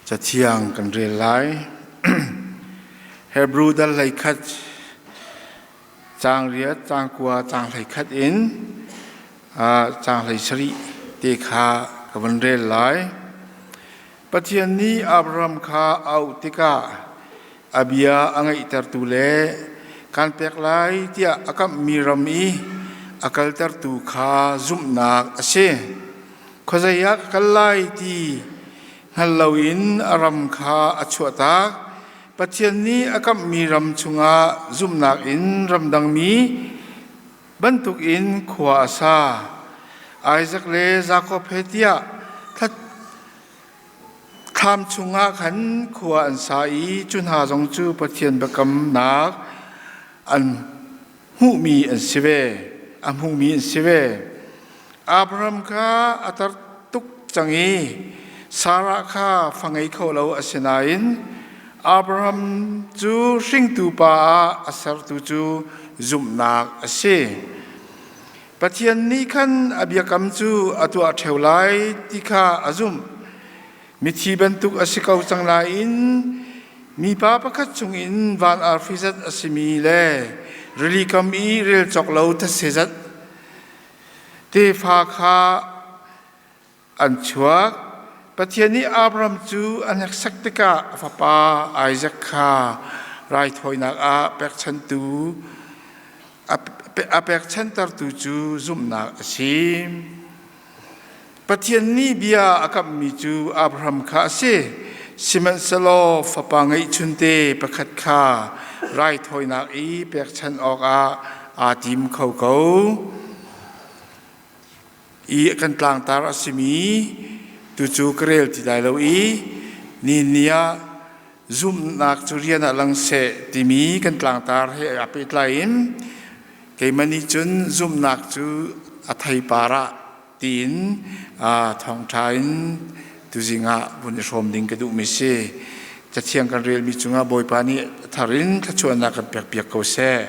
Cathiang kan rel lai. Hebrew dal 11 caang 8, caang 9, caang 11 in caang 17 te kha ka van rel lai. Pathian nih Abraham kha a auh tikah a bia a ngaihtertu le kaan pek lai tiah a kamhmi ram i a kaltertu kha zumhnak a si. Khuazei ah ka kal lai ti hngal loin a ram kha a chuahtak. Pathian nih a kamhmi ram chungah zumhnak in ramdangmi bantukin khua a sa. Isaac le Jakob he tiah Thlam chungah khan khua an sa i cu hna zong cu Pathian biakamnak an hmuhmi an si ve. A hmuhmi an si ve. Abraham kha a tar tuk cang i Sarah kha fa ngei kho lo a si nain Abraham cu hringtu pa ah a sertu cu zumhnak a si. Pathian nih khan a biakam cu a tuah ṭheo lai ti kha a zumh. Mithi bantuk a si ko cang nain mipa pakhat chungin van arfi zat a simi le rili kam i rel cawk lo thetse zat tefa kha an chuak. Pathian nih Abraham cu a hneksak tikah a fapa Isaac kha raithawinak ah pekchantu a pekchantertu cu zumhnak a si. Pathian nih bia a kamhmi cu Abraham kha a si. Sihmanhsehlaw fapa ngeihchunte pakhat kha raithawinak i pekchanh awkah aa tim kho ko. I kan tlangtar a simi tucu ka rel ti lai lo i ni ni ah zumhnak cu rian ah lang seh timi kan tlangtar he aa pehtlai in keimah nih cun zumhnak cu a theipar ah tiin thawngṭha in tuzing ah vun i hrawm ding ka duhmi si. Cathiang kan relmi cungah Bawipa nih a thar in thluachuahnak kan pekpiak ko seh.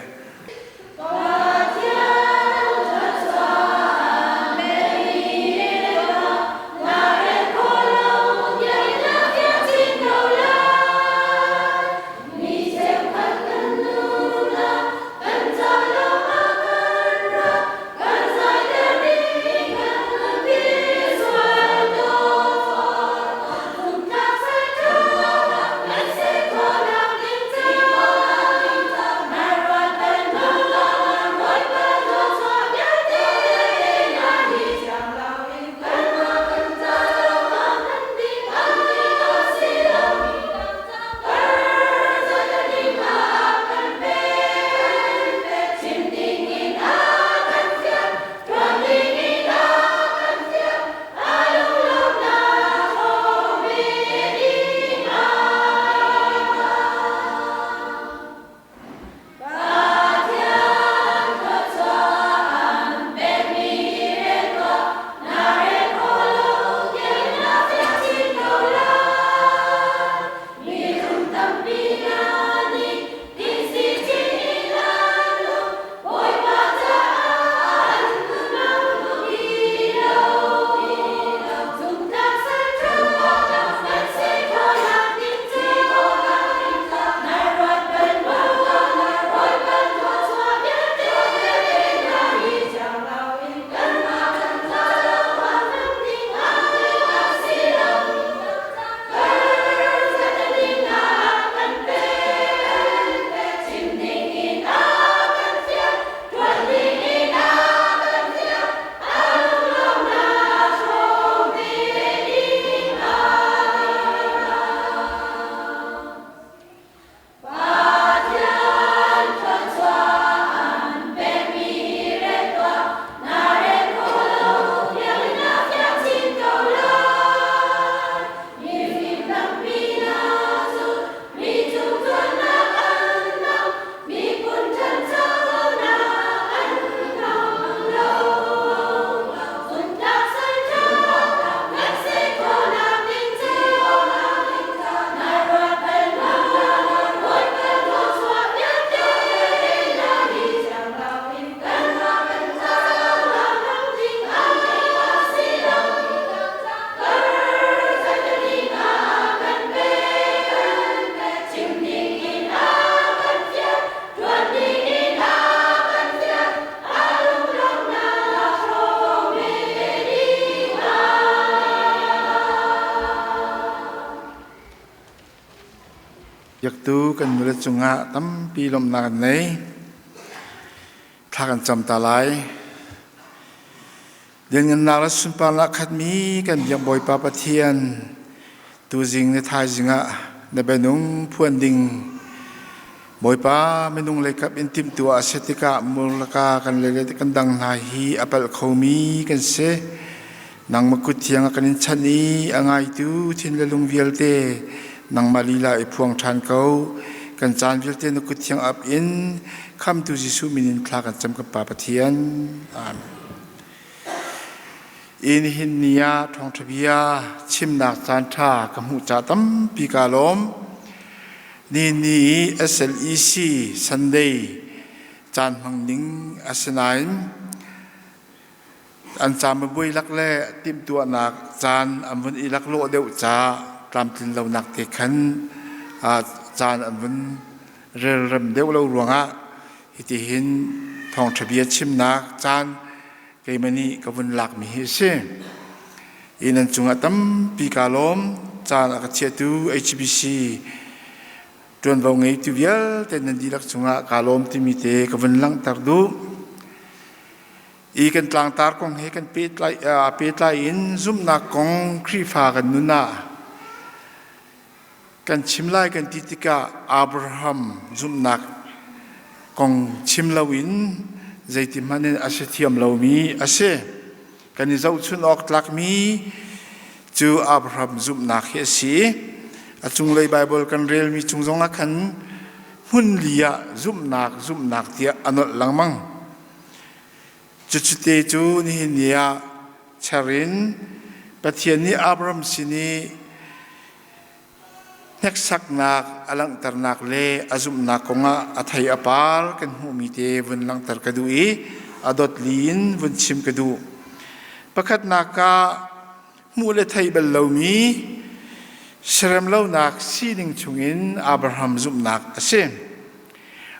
Biaktu kan nule cungah tampi lawmhnak an nei. Thla kan cam ta lai. Lianngannak le sunparnak khatmi kan biak Bawipa Pathian, tuzing le thaizing ah na bianung phuan ding Bawipa minung leikap in timhtuah a si tikah murlaka kan le kan dang hna hi a palh khomi kan si. Nangmah kut thiang a kan in chanh i a ngaitu thin le lung vialte nangmah lila i phuang ṭhan ko. Kan caan vialte na kut thiang ap in khamtu Jesuh min in thla kan cam kan Pa Pathian. Amen. I nihin ni ah thawngṭha bia chimnak caan ṭha ka hmuh ca tampi kaa lawm. Ni ni i SLEC Sunday caan hmang ding a si nain An camibuai lak le timhtuahnak caan an vun i laklawh deuh ca tlamtlin lonak te khan caan an vun relrem deuh lo ruangah hitihin thawngṭha bia chimnak caan keimah nih ka vun lakmi hi a si. Hi nan cungah tampi kaa lawm. Caan a ka chiatu HBC ṭuanvo ngeitu vialte nan dihlak cungah kaa lawm timi te ka vun langhter duh. I kan tlangtar kong he kan pehtlai in zumhnak kong Khrihfa kan nun ah kan chim lai kan ti tikah Abraham zumhnak kong chim loin zeiti hmanh in a si thiam lomi a si. Kan i zohchun awk tlakmi cu Abraham zumhnak hi a si. A cunglei Baibal kan relmi chung zongah khan hmun li ah zumhnak zumhnak tiah a nolh lengmang. Cucute cu nihin ni ah cher in Pathian nih Abraham sin i hneksaknak a langhternak le a zumhnak kongah a thei a par kan hmuhmi te vun langhter ka duh i a dotli in vun chim ka duh. Pakhatnak ah hmuh le theih bal lomi siaremlonak sining chungin Abraham zumhnak a si.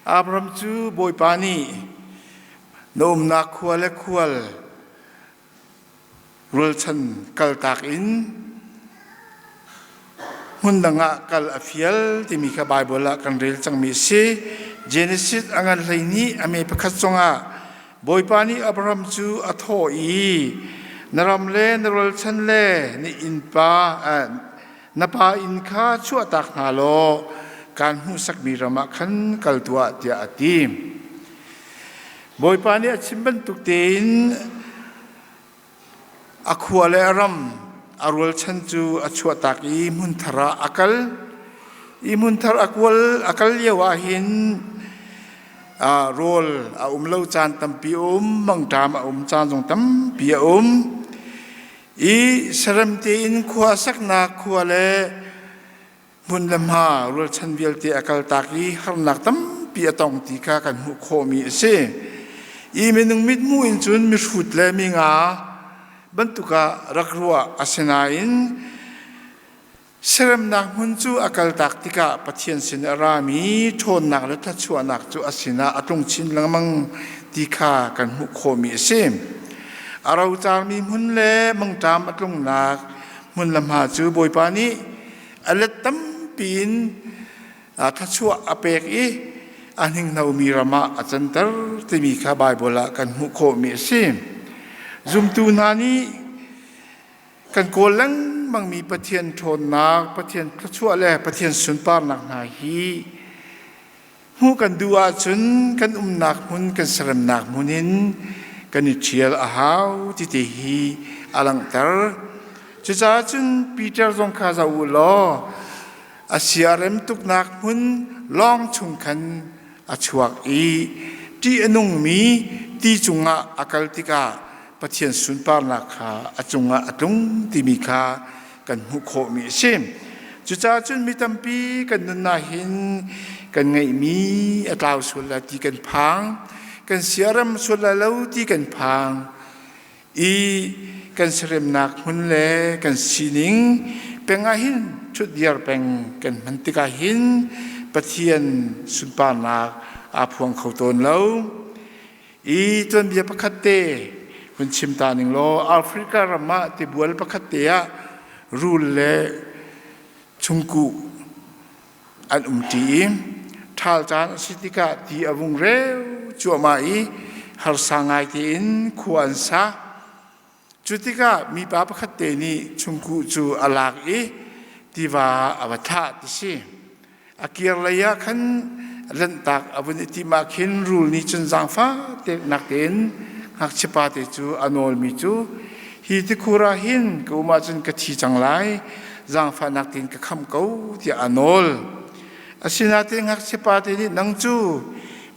Abraham cu Bawipa nih na umnak khua le khual rualchan kaltak in hmun dang ah kal a fial timi kha Baibal ah kan rel cangmi a si. Genesis a ngan 12 a me pakhat zongah Bawipa nih Abraham cu a thawh i, Na ram le na rualchan le na innpa na pa inn kha chuahtak hna law kaan hmuhsakmi ram ah khan kal tuah, tiah a ti. Bawipa nih a chim bantuk tein a khua le a ram a rualchan cu a chuahtak i hmunthar ah a kal. I hmunthar a kual a kal lio ah hin rawl a um lo caan tampi a um, mangṭam a um caan zong tampi a um. I sarem tein khua saknak khua le hmun le hma rualchan vialte a kaltak i harnak tampi a tong ti kha kan hmuh khawhmi a si. I minung mithmuh in cun mihrut le minga bantuk ah rak ruah a si nain seremnak hmun cu a kaltak tikah Pathian sin a rami ṭhawnnak le thluachuahnak cu a sinah a tlung chin lengmang ti kha kan hmuh khawhmi a si. A rocarmi hmun le mangṭam a tlungnak hmun le hma cu Bawipa nih a let tampi in thluachuah a pek i a hninghnomi ram ah a canter timi kha Baibal ah kan hmuh khawhmi a si. Zumtu hna nih kan kawl lengmangmi Pathian ṭhawnnak, Pathian thluachuah le Pathian sunparnak hna hi hmuh kan duh ahcun kan umnak hmun, kan seremnak hmun in kan i ṭhial a hau ti te hi a langhter. Cucaah cun Peter zong kha zoh u law a siarem tuknak hmun lawng chung khan a chuak i ṭih a nungmi ti cungah a kal tikah Pathian sunparnak kha a cungah a tlung timi kha kan hmuh khawhmi a si. Cucaah cun mi tampi kan nunnak hin kan ngeihmi a tlau sual lai ti kan phang, kan siarem sual lai lo ti kan phang i kan siaremnak hmun le kan sining peng ah hin ṭhutdiar peng kan hman tikah hin Pathian sunparnak aa phuang kho tawn lo. I tuanbia pakhat te hun chim ta ning law Africa ram ah tibual pakhat te ah rul le chungkuh an umṭi i ṭhal caan a si tikah ti a vung reu cuahmah i harsa ngai tein khua an sa. Cu tikah mipa pakhat te nih chungkuh cu a lak i tiva ah a va thlah ti si. A kir lei ah khan lanhtak a vun i timh ah khin rul nih cun zaangfah nak tein ngakchiapa te cu a nawlmi cu hi tikhur ah hin ka um ahcun ka thi cang lai, zaangfahnak tein ka khamh ko tiah a nawl. Asinain ngakchiapa te nih nang cu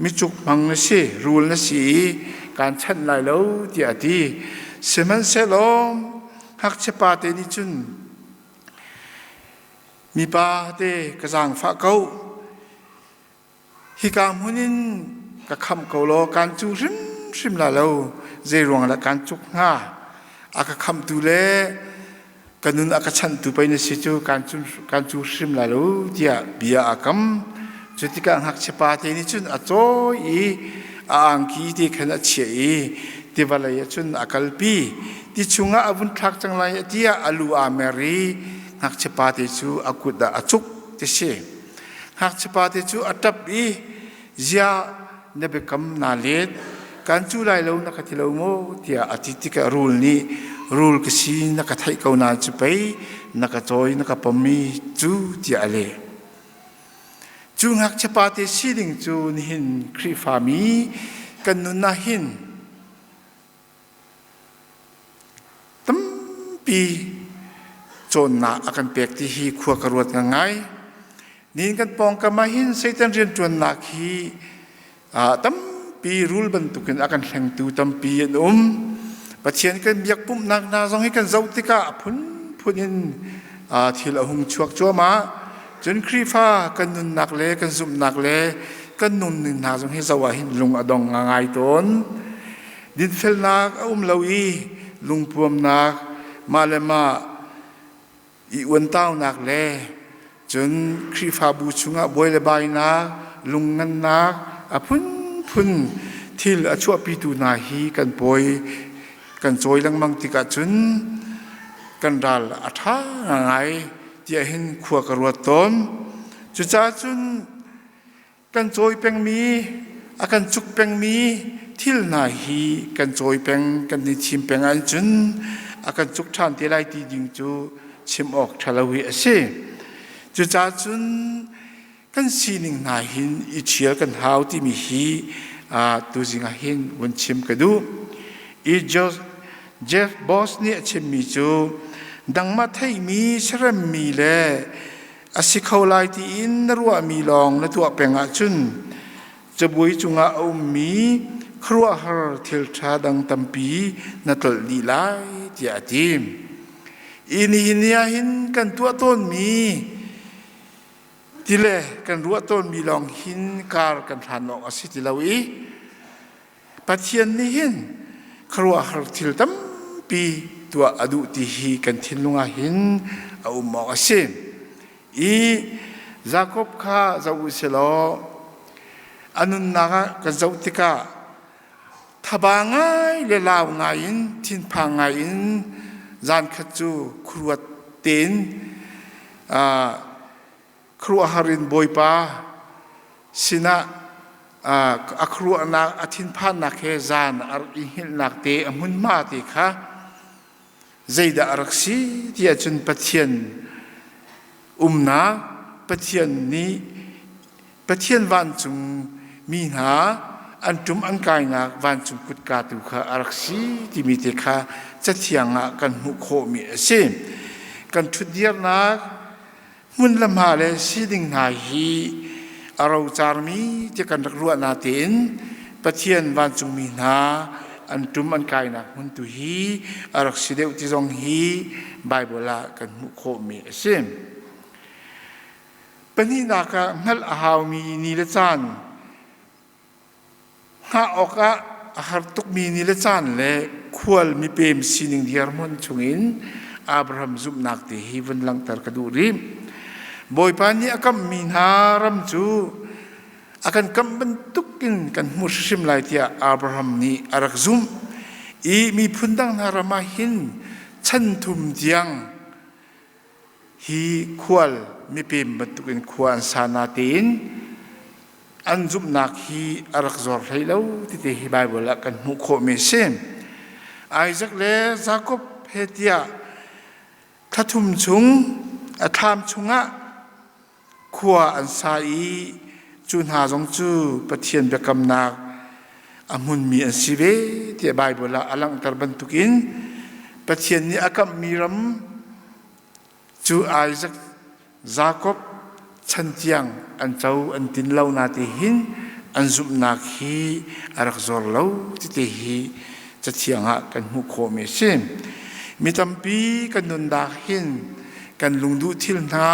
micuk hmang na si, rul na si i kaan chanh lai lo tiah a ti. Sihmanhsehlaw ngakchiapa te nih cun mipa te ka zaangfah ko, hika hmun in ka khamh ko law kaan cu hrimhrim la lo, zei ruang dah kaan cuk hnga? A ka khamhtu le ka nun a ka chanhtu pei na si cu kaan cu hrim lai lo tiah bia aa kam. Cu tikah ngakchia pa te nih cun a cawi i a angki te khan a chiah i tiva lei ah cun a kalpi. Ti chungah a vun thlak cang lai tiah a lu aa mer i ngakchia pa te cu a kut ah a cuk ti si. Ngakchia pa te cu a ṭap i ziah na biakam naa let kan cu lai lo na ka ti lo maw tiah a ti tikah rul nih rul ka si na ka theih ko nain cu pei na ka cawi na ka pommi cu tiah a leh. Cu ngakchia pa te sining cu nihin Khrihfami kan nun ah hin Tampi cawnnak a kan pek ti hi khua ka ruat ngai. Nihin kan pawngkam ah hin Satan rianṭuannak hi tampi rul bantukin a kan hlengtu tampi an um. Pathian kan biak pumhnak hna zong hi kan zoh tikah a phunphun in thil a hung chuak cuahmah. Cun Khrihfa kan nunnak le kan zumhnak le kan nunning hna zong hi zoh ah hin lung a dong ngai tawn. Dinfelnak a um lo i lungpuamnak, mah le mah i uantaunak le cun Khrihfabu chungah buai le bainak, lungngannak a phunphun thil a chuahpitu hna hi kan pawi kan cawi lengmang tikah cun kan ral a ṭha ngai tiah hin khua ka ruat tawn. Cucaah cun kan cawi pengmi, a kan cuk pengmi thil hna hi kan cawi peng, kan i thim peng ahcun a kan cuk ṭhan te lai ti ding cu chim awk ṭhalo hi a si. Cucaah cun kan sining hna hin i ṭhial kan hau timi hi tuzing ah hin vun chim ka duh. I Jeff Boss nih a chimmi cu dangmah theihmi seremmi le A si kho lai tiin na ruahmi lawng na tuah peng ahcun cabuai cungah a ummi khuaruahhar thil ṭha dang tampi na tlolh dih lai tiah a ti. I nihin ni ah hin kan tuah tawnmi ti le kan ruah tawnmi lawng hin kar kan hlan awk a si ti lo i Pathian nih hin khuaruahhar thil tampi tuah a duh ti hi kan thinlung ah hin a um awk a si. I Jakob kha zoh u silaw a nunnak ah kan zoh tikah thaba ngai le lau ngai in thinphang ngai in zan khat cu khuaruat tein khuaruahhar in Bawipa sinah a khuaruahnak a thinphannak he zan a rak i hngilhnak te a hmunhma te kha zeidah a rak si ti ahcun Pathian umnak Pathian nih Pathian vancung mi hna an ṭum an kainak vancung kutka tu kha a rak si timi te kha cathiang ah kan hmuh khawhmi a si. Kan ṭhutdirnak hmun le hma le sining hna hi a rocarmi ti kan rak ruah natein Pathian vancungmi hna an ṭum an kainak hmun tu hi a rak si deuh ti zong hi Baibal ah kan hmuh khawhmi a si. Pahnihnak ah hngalh a haumi ni le caan Hngah awkah a har tukmi ni le caan le khual mipem sining dirhmun chungin Abraham zumhnak te hi vun langhter ka duh rih. Bawipa nih a kamhmi hna ram cu a kan kamh bantukin kan hmu hrimhrim lai tiah Abraham nih a rak zumh i miphun dang hna ram ah hin chan thum tiang. Hi khual mipem bantukin khua an sa natein an zumhnak hi a rak zor hlei lo tite hi Baibal ah kan hmuh khawhmi a si. Isaac le Jakob he tiah thlathum chung a thlam chungah khua an sa i cu hna zong cu Pathian biakamnak a hmunmi an si ve tiah Baibal ah a langhter bantukin Pathian nih a kamhmi ram cu Isaac Jakob chan tiang an co an tin lo na te hin an zumhnak hi a rak zor lo tite hi cathiang ah kan hmuh khawhmi a si. Mi tampi kan nunnak hin kan lungduh thil hna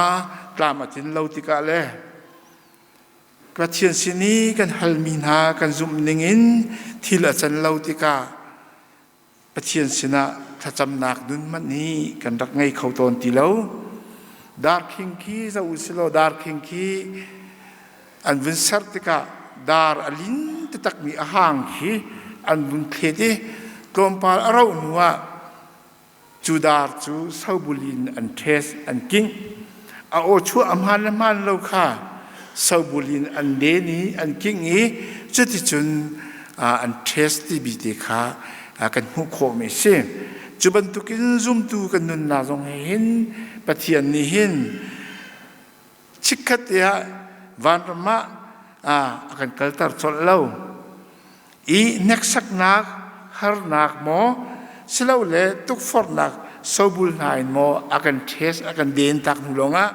tlam a tlin lo tikah le Pathian sin i kan halmi hna kan zumh ningin thil a can lo tikah Pathian sinah thlacamnak nun hmanh hi kan rak ngei kho tawn ti lo. Darkhing khi zoh u silaw darkhing khi an vun ser tikah dar a lin taktakmi a hang khi an vun thlet i tlawmpal a rauh hnu ah Cu dar cu sobul in an ṭhes, an kingh. A aw chuah a hmaan le hmaan lo kha sobul in an len i an kingh i cuticun an ṭhes timi te kha kan hmuh khawhmi a si. Cu bantukin zumtu kan nunnak zong he hin Pathian nih hin chikkhat te ah vanram ah a kan kalter colh lo. I hneksaknak, harnak maw, silole tukforhnak sobul hna in maw a kan ṭhes, a kan den tak hnu lawngah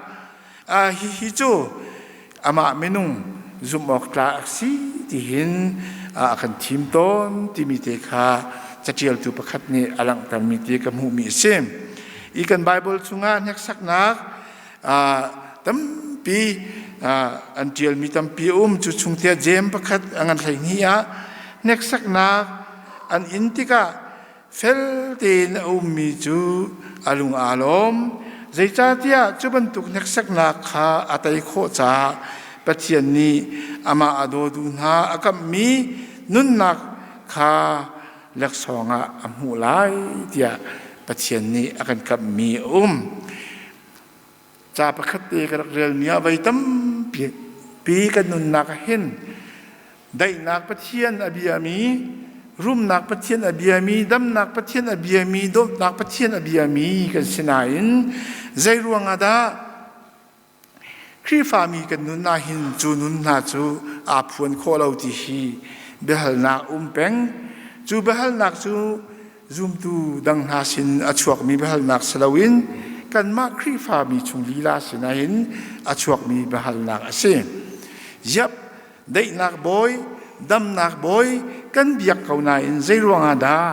hihi cu amah minung zumh awk tlak a si tihin a kan thim tawn timi te kha caṭialtu pakhat nih a langhtermi ti ka hmuhmi a si. I kan Baibal chungah hneksaknak tampi an ṭialmi tampi a um. Cu chung tiah Jeim pakhat a ngan 12 ah hneksaknak an in tikah fel tein a ummi cu a lung aa lawm. Zeicahtiah cu bantuk hneksaknak kha a tei khawh caah Pathian nih amah a dawtu hna a kamhmi nunnak kha laksawng ah a hmuh lai tiah Pathian nih a kan kamhmi a um. Ca pakhat te ka rak relmi ah voi tampi pi kan nunnak ah hin daihnak Pathian a biami, rumnak Pathian a biami, damnak Pathian a biami, dawtnak Pathian a biami kan si nain zei ruangah dah Khrihfami kan nun ah hin cu nun hna cu aa phuan khawh lo ti hi biahalnak um peng. Cu biahalnak cu zumtu dang hna sin a chuakmi biahalnak si loin kanmah Khrihfami chung lila sinah hin a chuakmi biahalnak a si. Ziap daihnak bawi, damnak bawi kan biak ko nain zei ruangah dah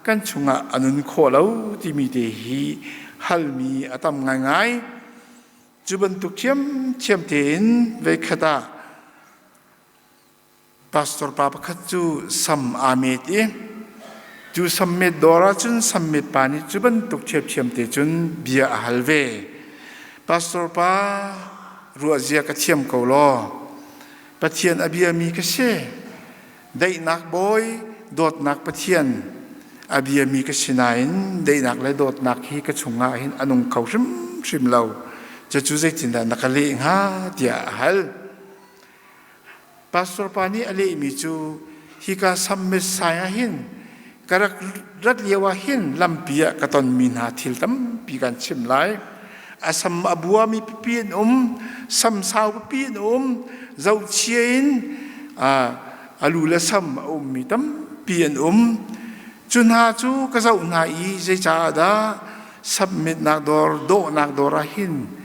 kan chungah a nun khawh lo timi te hi halmi a tam ngaingai. Cu bantuk ṭhiamṭhiam tein veikhat ah pastor pa pakhat cu sam aa met i cu sam met dawr ah cun sam met pa nih cu bantuk ṭhiamṭhiam te cun bia a hal ve. Pastor pa ruahzia ka thiam ko law Pathian a biami ka si. Daihnak bawi, dawtnak Pathian a biami ka si nain daihnak le dawtnak hi ka chungah hin a nung kho hrimhrim lo. Cucu zeitindah na ka leh hnga tiah a hal. Pastor pa nih a lehmi cu hika Sam Messiah hin ka rak rat lio ah hin lampi ah ka tonmi hna thil tampi kan chim lai. A sam a buami pipi an um, sam sau pipi an um, zohchia in a lu le sam a ummi tampi an um. Cu hna cu ka zoh hna i zeicaah dah submitnak dawr, dawhnak dawr ah hin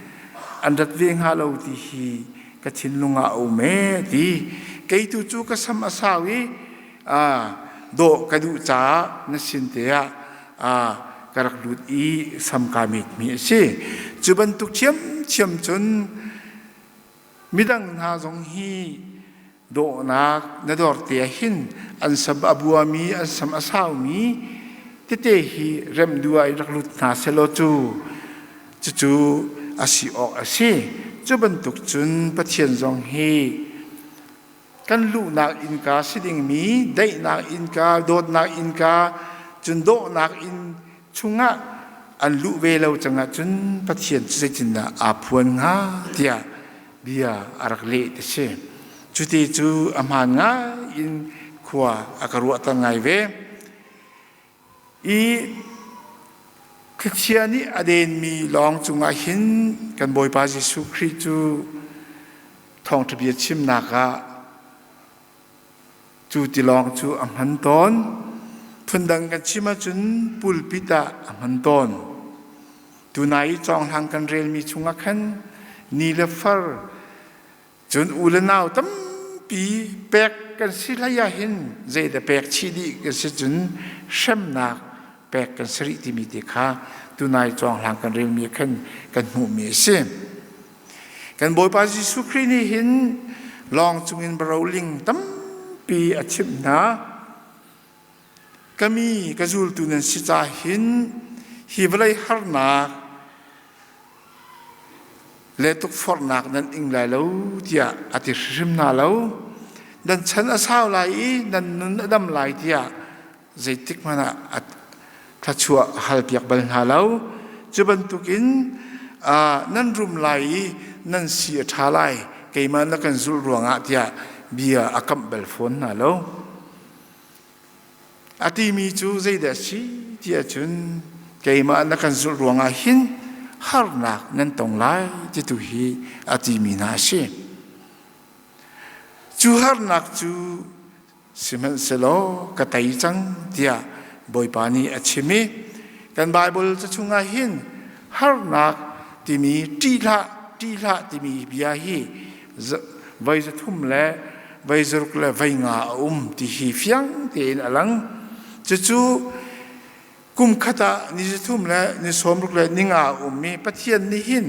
an rat ve hnga lo ti hi ka thinlung ah a um ee ti. Kei tu cu ka sam a sau i dawh ka duh caah na sin te ah ka rak lut i sam kaa metmi a si. Cu bantuk ṭhiamṭhiam cun midang hna zong hi dawhnak na dawr te ah hin an sam a buami, an sam a saumi tete hi remh duh ah i rak lut hna sehlaw cu cucu a si awk a si. Cu bantuk cun Pathian zong hi kan luhnak innka si dingmi daihnak innka, dawtnak innka, cun dawhnak inn chungah An luh ve lo cang ahcun Pathian cu zeitindah aa phuan hnga tiah bia a rak leh ti si. Cuti cu a hmaan ngai in khua a ka ruahter ngai ve. I thlichia nih a denmi lawng cungah hin kan Bawipa Jesuh Khrih cu thawngṭha bia chimnak ah cu tilawng cu a hman tawn. Phundang kan chim ahcun pulpit ah a hman tawn. Tunai i cawnghlang kan relmi chungah khan ni le far cun u le nau tampi pek kan si hlei ah hin zeidah pek chih dih kan si cun hremnak pek kan si rih timi te kha tunai cawnghlang kan relmi ah khan kan hmuhmi a si. Kan Bawipa Jesuh Khrih nih hin lawng cungin roling tampi a chimh hna. Ka mi ka zultu nan si ca hin hi vawlei harnak le tukforhnak nan ing lai lo tiah a ti hrimhrim hna lo. Nan chan a sau lai i nan nun a dam lai tiah zeitik hmanh ah a thluachuah a halpiak bal hna lo. Cu bantukin nan rum lai i nan si a ṭha lai, keimah na kan zulh ruangah tiah bia a kamh bal fawn hna lo. A timi cu zeidah a si ti ahcun keimah na kan zulh ruangah hin harnak nan tong lai ti tu hi a timi hna a si. Cu harnak cu Sihmanhsehlaw ka tei cang tiah Bawipa nih a chim i kan Baibal ca chungah hin harnak timi ṭih hlah ṭih hlah timi bia hi voi 300 le voi 600 le voi 5 a um ti hi fiang tein a lang. Cucu kum khat ah ni 300 le ni 60 le ni 5 a ummi Pathian nih hin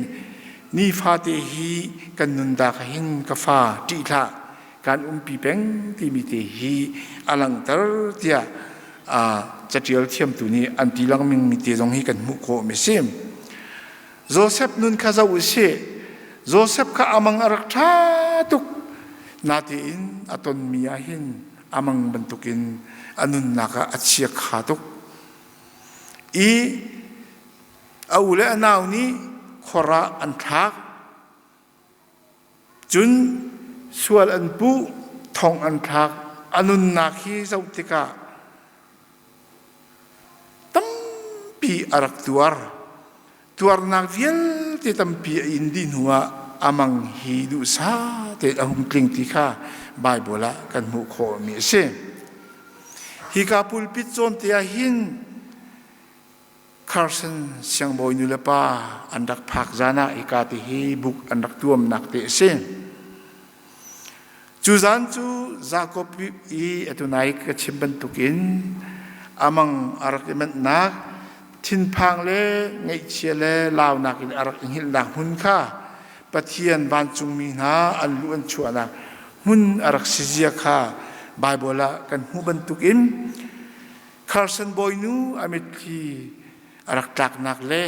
nifate hi kan nundak hin ka fa ṭih hlah kan umpi peng timi te hi a langhter tiah caṭial thiamtu nih an ti lengmang mi te zong hi kan hmuh khawh mi si. Joseph nun kha zoh u sih. Joseph kha amang a rak ṭha tuk. Natein a tonmi ah hin amang bantukin a nunnak ah a chia kha tuk. I a u le a nau nih khor ah an thlak. Cun sual an puh, thong an thlak, a nunnak hi zoh tikah tampi a rak tuar. Tuarnak vialte tampi a in dih hnuah a mang hi duhsah tein a hung tling ti kha Baibal ah kan hmuh khawhmi a si. Hika pulpit zawnte ah hin Carson siangbawi nu le pa an rak phak zan ah hika te hi buk an rak tuamnak te a si. Cu zan cu Jakob i atu nai ka chim bantukin amang a rak i manhnak thinphang le ngaihchia le launak in a rak i hngilhnak hmun kha Pathian vancungmi hna an luh an chuahnak hmun a rak si zia kha Baibal ah kan hmuh bantukin Carson bawinu a mitthli a rak tlaknak le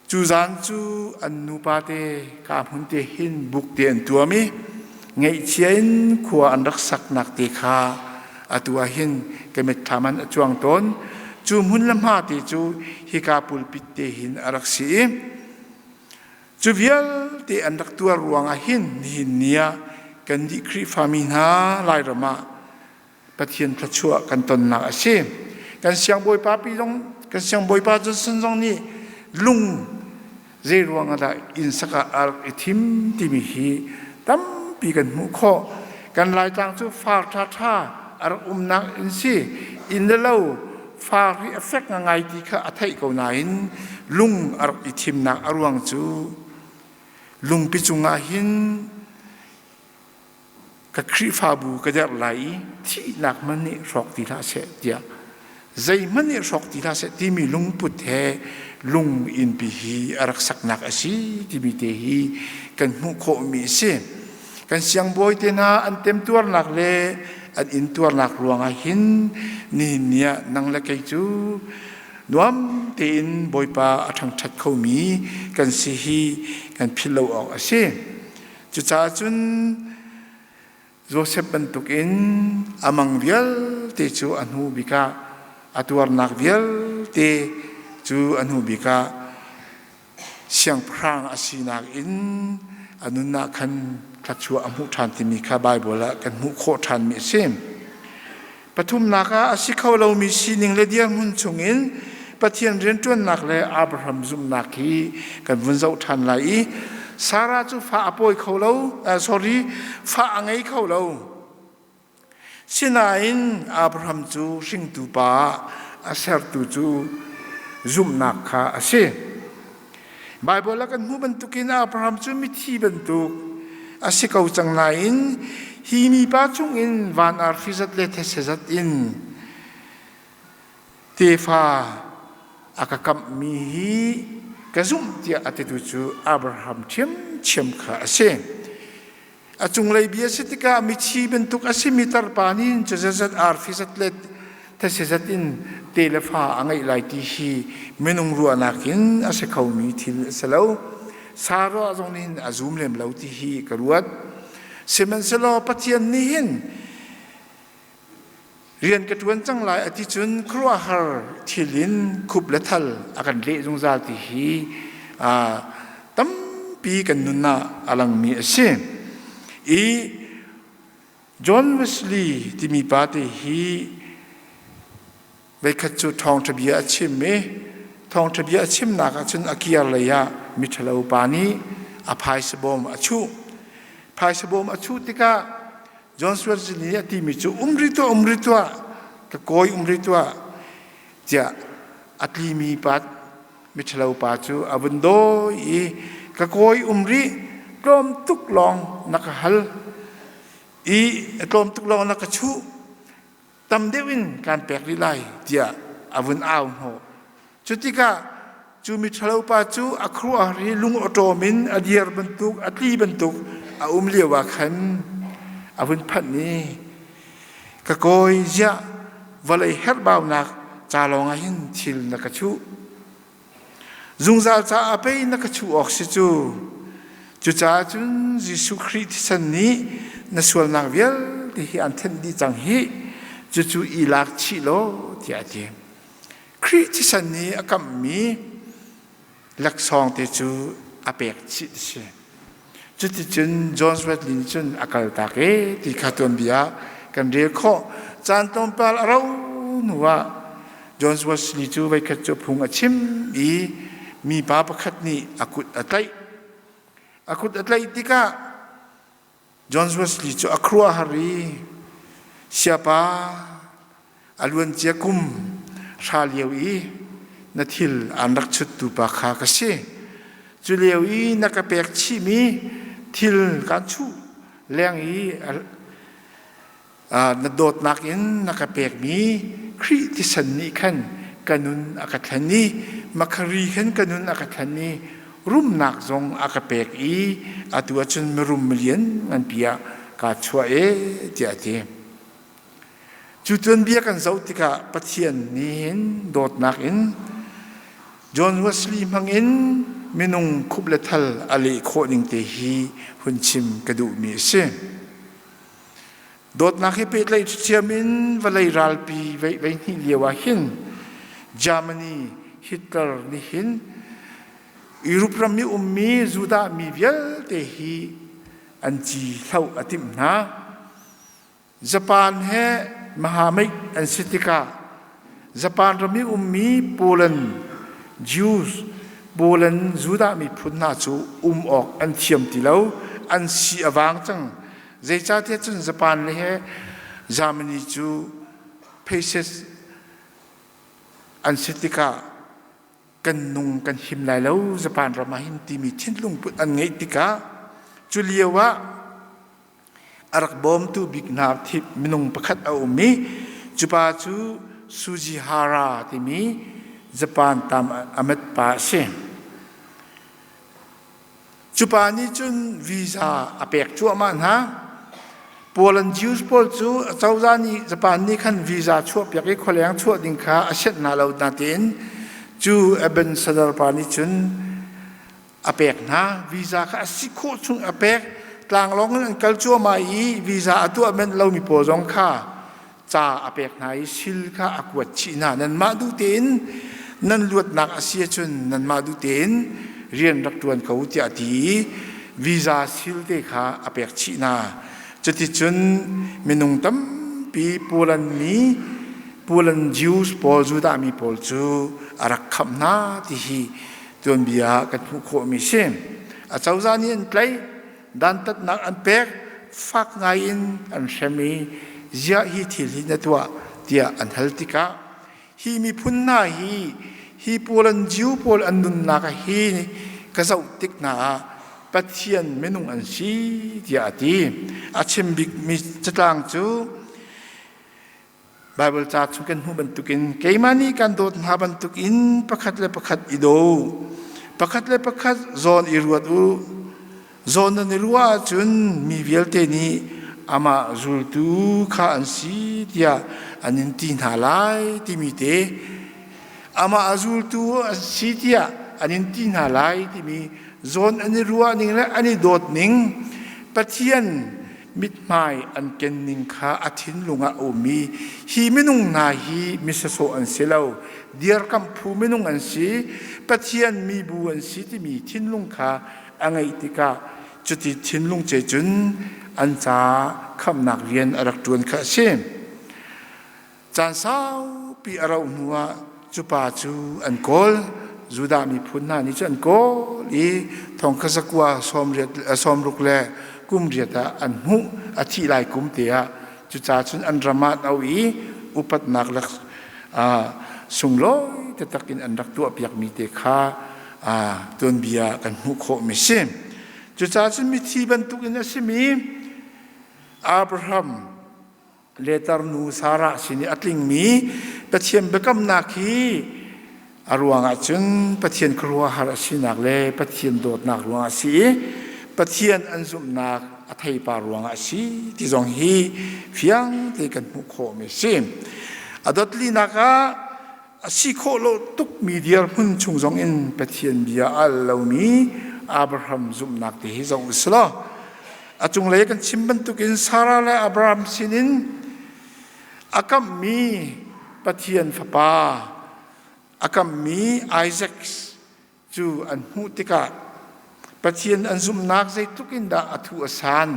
Cu zan cu an nupa te ka hmun te hin buk te an tuam i ngaihchia in khua an rak saknak te kha atu ah hin ka mitthlam an a cuang tawn. Cu hmun le hma te cu hika pulpit te hin a rak si i cu vialte an rak tuar ruangah hin nihin ni ah kan dih Khrihfami hna Lairam ah Pathian thluachuah kan tonnak a si. Kan siangbawipa pi zong kan siangbawipa Johnson zong nih lung zei ruang ah dah inn sak ah a rak i thim timi hi tampi kan hmuh khawh. Kan Laitlang cu far ṭhaṭha a rak umnak inn si. Inn le lo far hi a fek ngai ti kha a theih ko nain lung a rak i thimnak a ruang cu lungpi cungah hin ka Khrihfabu ka derh lai i thihnak hmanh nih hrawk ti hlah seh tiah zeihmanh nih hrawk ti hlah seh timi lungput he lung innpi hi a rak saknak a si timi te hi kan hmuh khawhmi a si. Kan siangbawi te hna an temtuarnak le an intuarnak ruangah hin nihin ni ah nang le kei cu nuam tein Bawipa a ṭhangṭhat khomi kan si hi kan philh lo awk a si. Cucaah cun Josef bantukin a mang vialte cu a hnu bik ah a tuarnak vialte Cu a hnu bik ah siangpahrang a sinak in a nunnak khan thluachuah a hmuh ṭhan timi kha Baibal ah kan hmuh khawh ṭhanmi a si. Pathumnak ah a si kho lomi sining le dirhmun chungin Pathian rianṭuannak le Abraham zumhnak hi kan vun zoh ṭhan lai i Sarah cu fa a pawi kho lo, sorry, fa a ngei kho lo. Sinain Abraham cu hringtu pa ah a sertu cu zumhnak kha a si. Baibal ah kan hmuh bantukin Abraham cu mithi bantuk a si ko cang nain hi mipa chungin van arfi zat le thetse zat in tefa a ka kamhmi hi ka zumh tiah a titu cu Abraham ṭhiamṭhiam kha a si. A cunglei bia si tikah mithi bantuk a simi tarpa nih cazazat arfi zat le these zat in te le fa a ngeih lai ti hi minung ruahnak in a si khomi thil a si lo. Sarah zong nih a zum lem lo ti hi ka ruat. Sihmanhsehlaw Pathian nih hin rian ka ṭuan cang lai a ti cun khuaruahhar thil in khup le thal a kan leh zungzal ti hi tampi kan nun ah a langmi a si. I John Wesley timi pa te hi Veikhat cu ṭhawngṭha bia a chim i thawngṭha bia a chimnak ah cun a kiar lei ah miṭhalo pa nih a phaisa bawm a chuh. Phaisa bawm a chuh tikah John Swartz nih a timi cu um rih tuah, um rih tuah, ka kawi um rih tuah tiah a tlimi pa miṭhalo pa cu a vun dawi i ka kawi um rih tlawm tuk lawng na ka hal i tlawm tuk lawng na ka chuh tam deuh in kaan pek rih lai tiah a vun au hnawh. Cu tikah cu miṭhalo pa cu a khuaruahhar i lung awṭawm in a dir bantuk, a tli bantuk a um lio ah khan a vun phanh i ka kawi ziah vawlei herhbaunak ca lawngah hin thil na ka chuh. Zungzal caah pei na ka chuh awk si cu. Cucaah cun Jesuh Khrih thisen nih na sualnak vialte hi an thenh dih cang hih. Cucu i lak chih law tiah a ti. Khrih thisen nih a kamhmi laksawng te cu a pek chih ti si. Cuticun John Wesley nih cun a kaltak e ti kha tuanbia ah kan rel khawh. Caan tlawmpal a rau hnu ah John Wesley cu voikhat cu phung a chim i mipa pakhat nih a kut a tlaih. A kut a tlaih tikah John Wesley cu a khuaruahhar i siapa a luancia kum hra lio i na thil aan rak chuttu pa kha ka si. Cu lio i na ka pek chihmi thil kaan chuh leng i na dawtnak in na ka pekmi Khrih thisen nih khan ka nun a ka thlen i makhari khan ka nun a ka thlen i rumnak zong a ka pek i atu ahcun mirum milian nganpi ah kaa chuah e tiah a ti. Cu tuanbia kan zoh tikah Pathian nih hin dawtnak in John Wesley hmangin minung khup le thal a leh khawh ning te hi hun chim ka duhmi a si. Dawtnak he pehtlaih ṭhiam in vawlei ralpi vei hnih lio ah hin Germany Hitler nih hin Europe ram i ummi Judah mi vialte hi an ci hloh a timh hna. Japan he mahameih an si tikah Japan ram i ummi Poland Jews Poland Judah miphun hna cu um awk an thiam ti lo an si a vang cang zeicahtiah cun Japan le he Germany cu Fascist an si tikah kan nung kan him lai lo Japan ram ah hin timi thinlung put an ngeih tikah cu lio ah a rak bawmtu bik hna minung pakhat a um i cu pa cu Sujihara timi Japan tam a met pa a si. Cu pa nih cun visa a pek cuahmah hna. Poland Jews pawl cu cozah nih Japan nih khan visa chuahpiak i khualeng chuah ding kha a sianh hna lo natein cu ambassador pa nih cun a pek hna. Visa kha a si khawh chung a pek. Tlanglawng in an kal cuahmah i visa a tuah manh lomi pawl zong kha ca a pek hna i sil kha a kuat chih hna. Nanmah duh tein Nan luatnak a si ahcun nanmah duh tein rian rak ṭuan ko tiah a ti i visa sil te kha a pek chih hna. Cuticun minung tampi Poland mi Poland Jews pawl Judah mi pawl cu a rak khamh hna ti hi tuanbia ah kan hmuh khawhmi a si. Acozah nih an tlaih, dantatnak an pek, fak ngai in an hrem i ziah hi thil hi na tuah tiah an hal tikah hi miphun hna hi hi Poland Jew pawl an nunnak hi ka zoh tik hna ah Pathian minung an si tiah a ti. A chim bikmi catlang cu Baibal ca chung kan hmuh bantukin keimah nih kan dawt hna bantukin pakhat le pakhat i daw. Pakhat le pakhat zawn i ruat u. Zawn nan i ruah ahcun mi vialte nih amah zultu kha an si tiah an in ti hna lai timi te amah a zultu an si tiah an in ti hna lai timi zawn an i ruah ning le an i dawt ning Pathian mithmai an ken ning kha a thinlung ah a um i hi minung hna hi misasawh an si lo, dirkamh phu minung an si, Pathian mibu an si timi thinlung kha a ngeih tikah cuti thinlung ce cun an ca khamhnak rian a rak ṭuan kha a si. Caan saupi a rauh hnuah cu pa cu an kawl. Judah miphun hna nih cun an kawl i thong kha zakua sawmruk le kum riat ah an hmuh. A thih lai kum te ah cucaah cun an ram ah an auh i upatnak le sunglawi taktak in an rak tuahpiakmi te kha tuanbia kan hmuh khawhmi si. Cucaah cun mithi bantukin a simi Abraham le tarnu Sarah sin i a tlingmi Pathian biakamnak hi a ruangah cun Pathian khuaruahhar a sinak le Pathian dawtnak ruangah a si i Pathian an zumhnak a theipar ruangah a si ti zong hi fiang te kan hmuh khawhmi a si. A dotlinak ah a si khawh lo tukmi dirhmun chung zong in Pathian bia a al lomi Abraham zumhnak te hi zoh u law a cunglei kan chim bantukin Sarah le Abraham sinin a kamhmi Pathian fapa a kamhmi Isaac cu an hmuh tikah Pathian an zumhnak zeitluk in dah a thu a san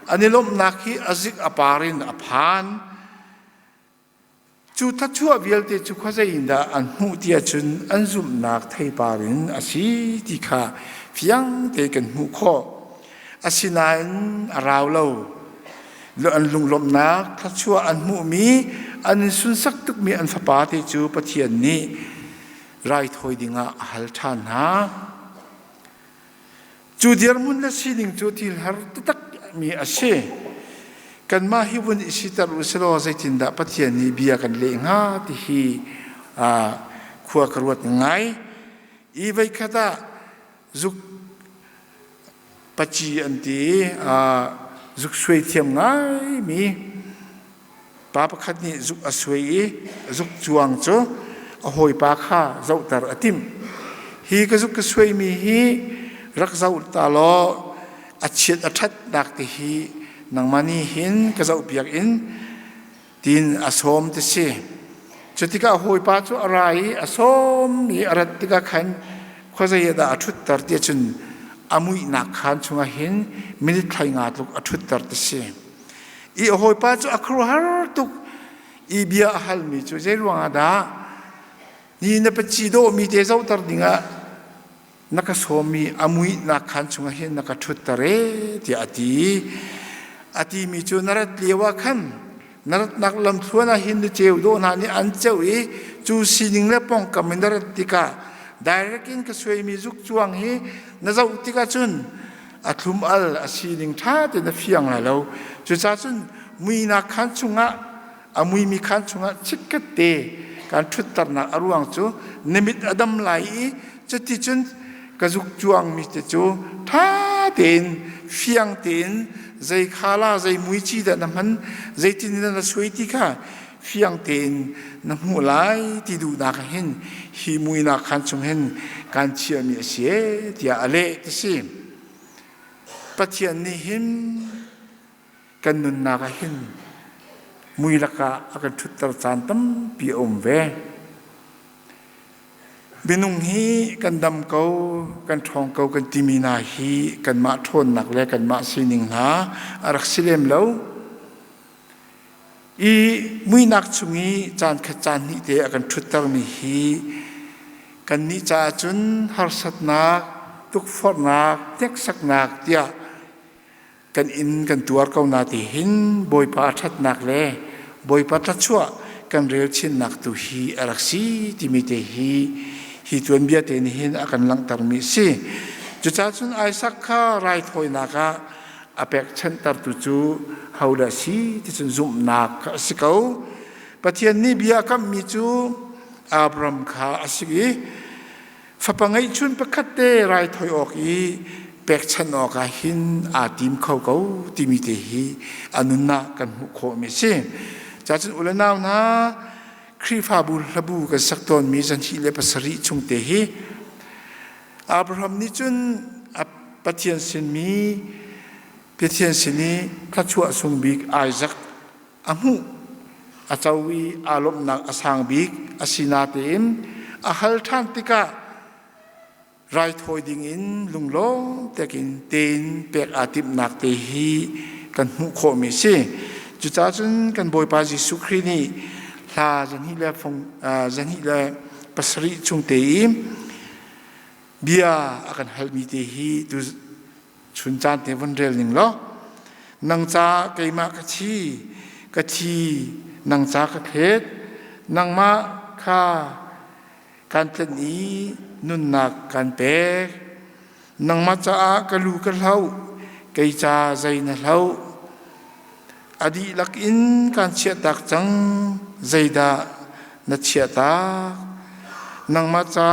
an i lawmhnak hi a zik a par in a phan. Cu thluachuah vialte cu khuazei in dah an hmuh ti ahcun an zumhnak theipar in a si ti kha fiang te kan hmuh khawh. Asinain a rau lo. An lunglawmhnak thluachuah an hmuhmi, an in sunsak tukmi an fapa te cu Pathian nih raithawi dingah a hal ṭhan hna. Cu dirhmun le sining cu thil har taktak mi a si. Kanmah hi vun i siter u silaw zeitindah Pathian nih bia kan leh hnga ti hi khua ka ruat ngai. I voikhat ah zuk paci an ti i zuk suai thiam ngaimi Pa pakhat nih zuk a suai i zuk cuang cu a hawipa kha zohter a timh. Hi ka zuk ka suaimi hi rak zoh ta law a chiat a ṭhatnak te hi nangmah nih hin ka zohpiak in tiin a sawm ti si. Cu tikah a hawipa cu a ra i a sawm i a rat tikah khan khuazei ah dah a ṭhutter ti ahcun a muihnak khaan chungah hin minute thlai nga tluk a ṭhutter ti si. I a hawipa cu a khuaruahhar tuk i bia a halmi cu zei ruangah dah ni na paci dawhmi te zohter dingah na ka sawmmi a muihnak khaan chungah hin na ka ṭhutter ee tiah a ti. A timi cu na rat lio ah khan na ratnak lamthluan ah hin na ceu dawh hna nih an ceuh i cu sining le pawngkam in na rat tikah direct in ka suaimi zuk cuang hi na zoh tikah cun a thlum al a sining ṭha tein a fiang lai lo. Cucaah cun muinak khaan chungah a muimi khaan chungah chikkhat te kan ṭhutternak a ruang cu na mit a dam lai i cuticun ka zuk cuangmi te cu ṭha tein fiang tein zei khala zei muici dah na hman zeitin dah na suai ti kha fiang tein na hmuh lai ti duhnak hin hi muinak khan chung hin kan chiahmi a si ee tiah a leh ti si. Pathian nih hin kan nunnak ah hin mui lakah a kan ṭhutter caan tampi a um ve. Minung hi kan dam ko, kan ṭhawng ko kan timi hna hi kanmah ṭhawnnak le kanmah sining hna a rak si lem lo. I muihnak chung i caan khat caan hnih te a kan ṭhuttermi hi kannih caah cun harsatnak, tukforhnak, hneksaknak tiah kan inn kan tuar ko na ti hin Bawipa a ṭhatnak le Bawipa thluachuah kan rel chinnak tu hi a rak si timi te hi hi tuanbia te nih hin a kan langhtermi a si. Cucaah cun Isaac kha raithawinak ah a pekchanhtertu cu hodah a si ti cun zumhnak kha a si ko. Pathian nih bia a kamhmi cu Abraham kha a si i Fapa ngeihchun pakhat te raithawi awk i pekchanh awkah hin aa tim kho ko timi te hi a nunnak kan hmuh khawhmi a si. Cacun u le nau hna, Khrihfabu hlabu kan sak tawnmi 27 chung te hi Abraham nih cun a Pathian sinmi Pathian sin i thluachuah sung bik Isaac a hmuh a co i aa lawmhnak a sang bik a si natein a hal ṭhan tikah raithawi dingin lunglawm tekin tein pek aa timhnak te hi kan hmuh khawhmi a si. Cucaah cun kan Bawipa Jesuh Khrih nih hla 207 chung te i bia a kan halmi te hi tu Chun caan te vun rel ning law nang ca keimah ka thi ka thi nang ca ka thlet nangmah kha kan tlen i nunnak kan pek nangmah caah ka lu ka hloh kei ca zei na hloh a dihlak in kan chiahtak cang zeidah na chiahtak nangmah ca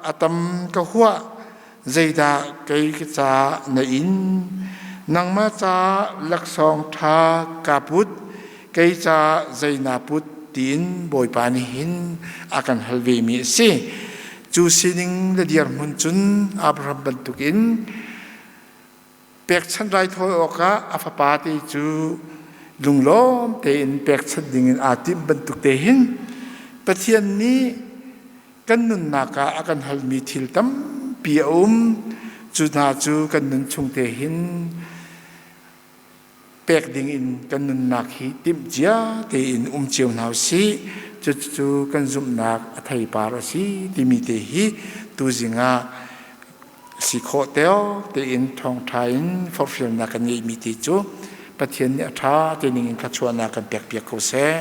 a tam ka huah Zeidah kei ka caah na in? Nangmah caah laksawng ṭha kaa put, kei caah zei naa put tiin Bawipa nih hin a kan hal vemi a si. Cu sining le dirhmun cun Abraham bantukin pekchanh raithawi awkah a fapa te cu lunglawm tein pekchanh dingin aa timh bantuk te hin Pathian nih kan nunnak ah a kan halmi thil tampi a um. Cu hna cu kan nun chung te hin pek ding in kan nunnak hi timh cia tein um cio hna usih. Cucu kan zumhnak a theipar a si timi te hi tuzing ah si khawh teo tein thawngṭha in forhfialnak kan ngeihmi ti cu Pathian nih a ṭha te ning in thluachuahnak kan pekpiak ko seh.